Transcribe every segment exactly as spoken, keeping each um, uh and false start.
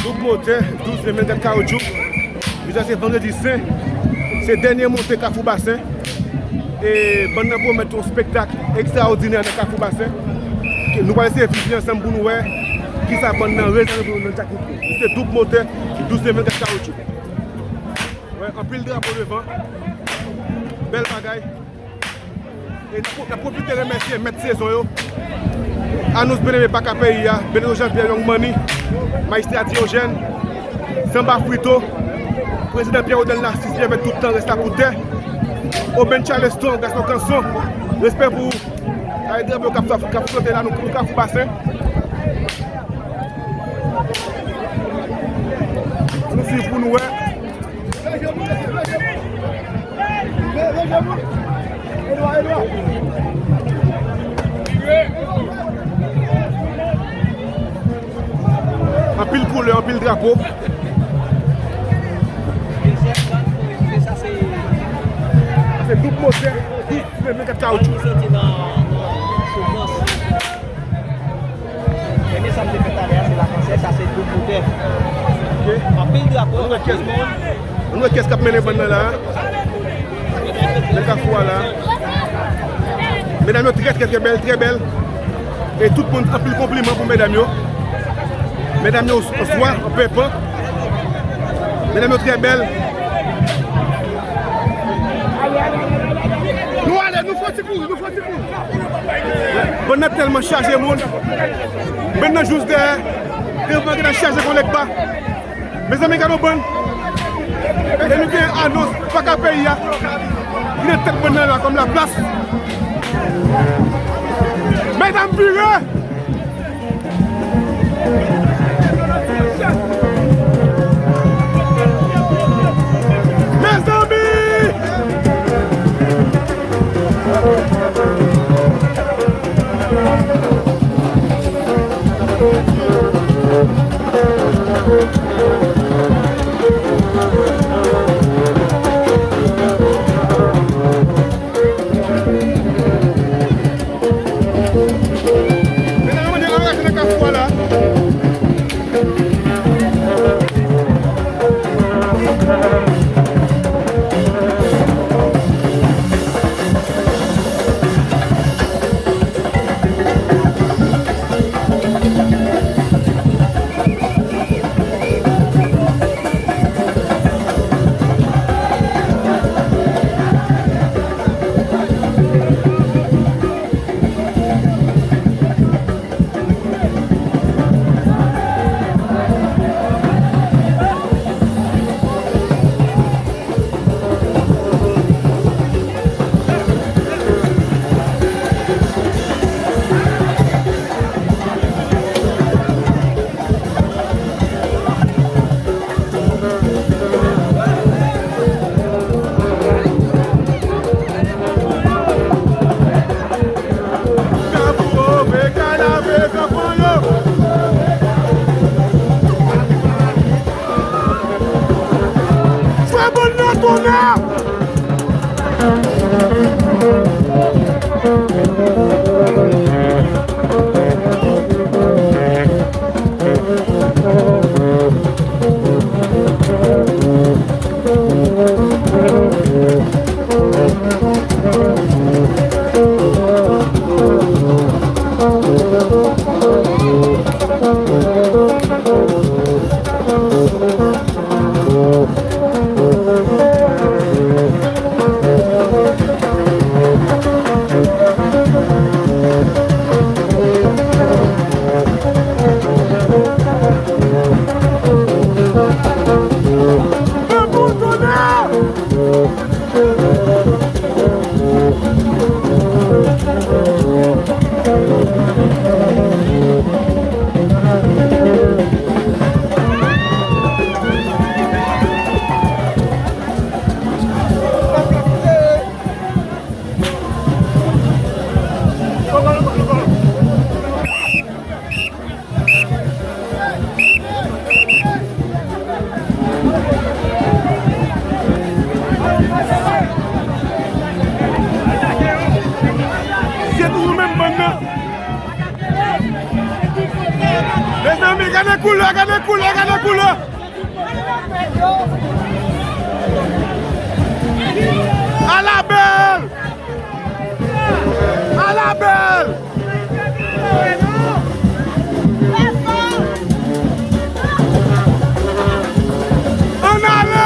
Doub motè, douz me vennkat kawoutchou. Jodi a se vandredi sen. Se dènye monte Kafou Basen. E bann nan pwomèt yon spektak ekstraòdinè nan Kafou Basen. Ke nou pral eseye viv li ansanm pou nou wè kisa bann nan rezève pou nou nan Jakmèl. Se doub motè, douz me vennkat kawoutchou. Wè, anpil drapo devan. Bèl bagay. E n ap, n ap pwofite remèsye mèt sezon yo. Anons Byeneme Paka peyi a, Benedetto Jean Pierre Young Money, Majistra Diogène, Sanba Frito, Prezidan Pierre Odèn Narcisse, ki avèk tout tan rès la pou tè. Oben Charleston, Gason Kanson, respè pou ou. Ay drapo k ap, k ap flote la, nou, nou Kafou Basen. Nou swiv pou nou wè. Anpil koulè, anpil drapo. Se doub motè, doub vennkat kawoutchou. Premye sa m te fè talè a, se lavansè, sa se doub motè. Ok. Anpil drapo, anpil moun. Nou wè kiyès k ap mennen bann nan la. Nan kafou a la. Medam yo trè, trè, trè bèl, trè bèl. E tout moun, anpil konpliman pou medam yo. Medam yo an swa, an penpan. Medam yo trè bèl. Nou ale, nou fò ti kouri, nou fò ti kouri. Bann nan tèlman chaje moun. Bann nan jous dèyè. Devan gen nan chaje kon lèk ba. Mezanmi, gade yon bann. E nou gen anons Paka peyi a. Ki nan tèt bann nan la kòm laplas. Medam vire! Mezanmi! Fè bann nan tounen! Koulè, gade koulè, gade koulè. Ala bèl! Ala bèl! Ann ale!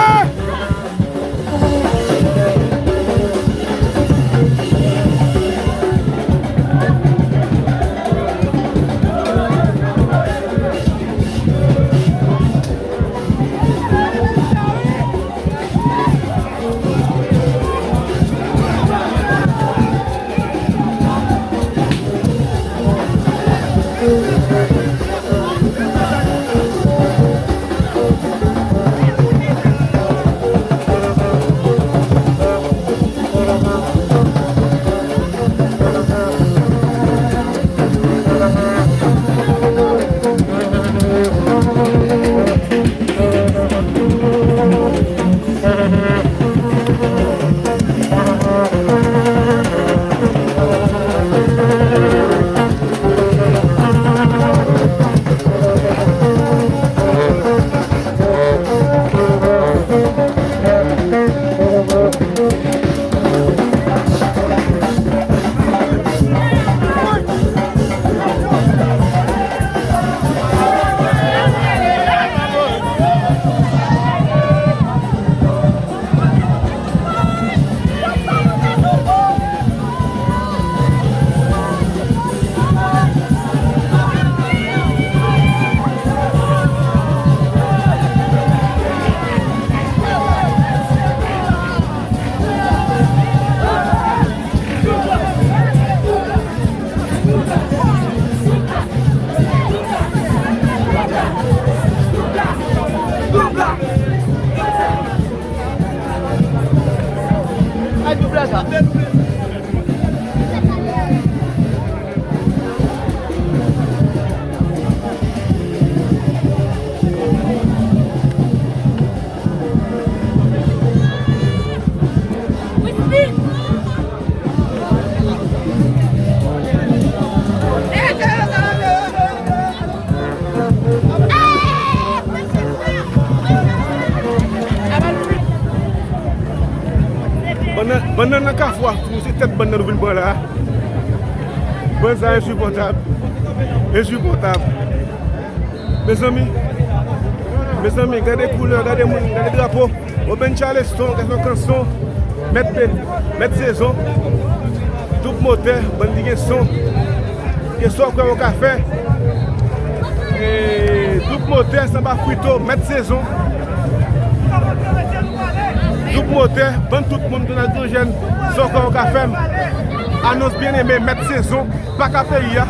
Ay, doub la sa. Bann nan, bann nan nan Kafou a, tou se tèt bann nan nou vin pran la. Bann sa ensipòtab. Ensipòtab. Mezanmi, mezanmi, gade koulè, gade moun, gade drapo. Oben Charleston, Gason Kanson, mèt pe-, mèt sezon. Doub motè, bann li gen son. Gen sa w kwè w ka fè. E, doub motè, sanba frito, mèt sezon. Doub motè, bann tout moun Donald Grandjèn, sa w kwè w ka fè. Anons byeneme, mèt sezon. Baka peyi a.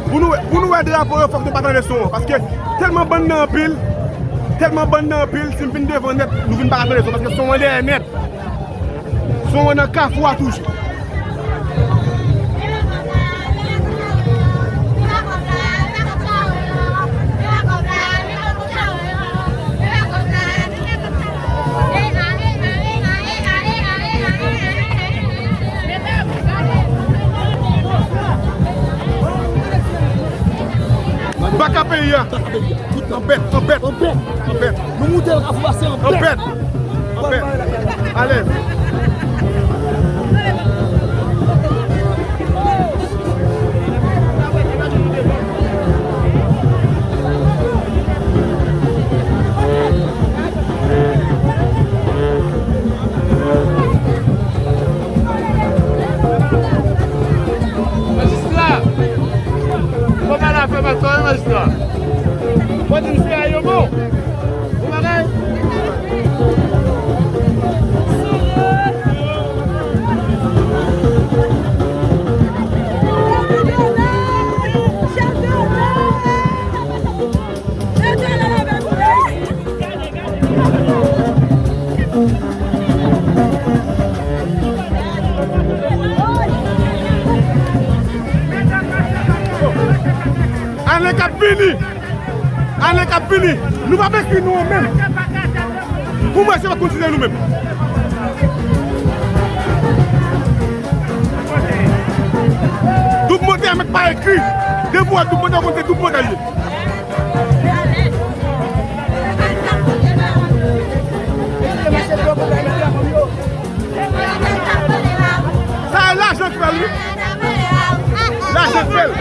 Pou nou, pou nou wè drapo yo, fòk nou pa tande son an. Paske tèlman bann nan anpil, tèlman bann nan anpil, si m vin devan nèt, nou vin pa ka tande son. Paske son an dèyè nèt. Son an nan Kafou a toujou. Baka peyi a. Tout anbèt, anbèt, anbèt. Nou moute nan Kafou Basè anbèt. Anbèt. Anbèt. Alèz. Majistra! Kòman afè baton an, majistra? Mwen di misye a yo bon. Bon bagay. Ane k ap vini! Ane k ap vini! Nou p ap enskri nou an menm! Pou mwen, se pa kontinye nou menm! Ekri. Depi w wè tout pòtay, konn se tout pòtay ye. Sa e lajan k fè l, wi. Lajan k fè l.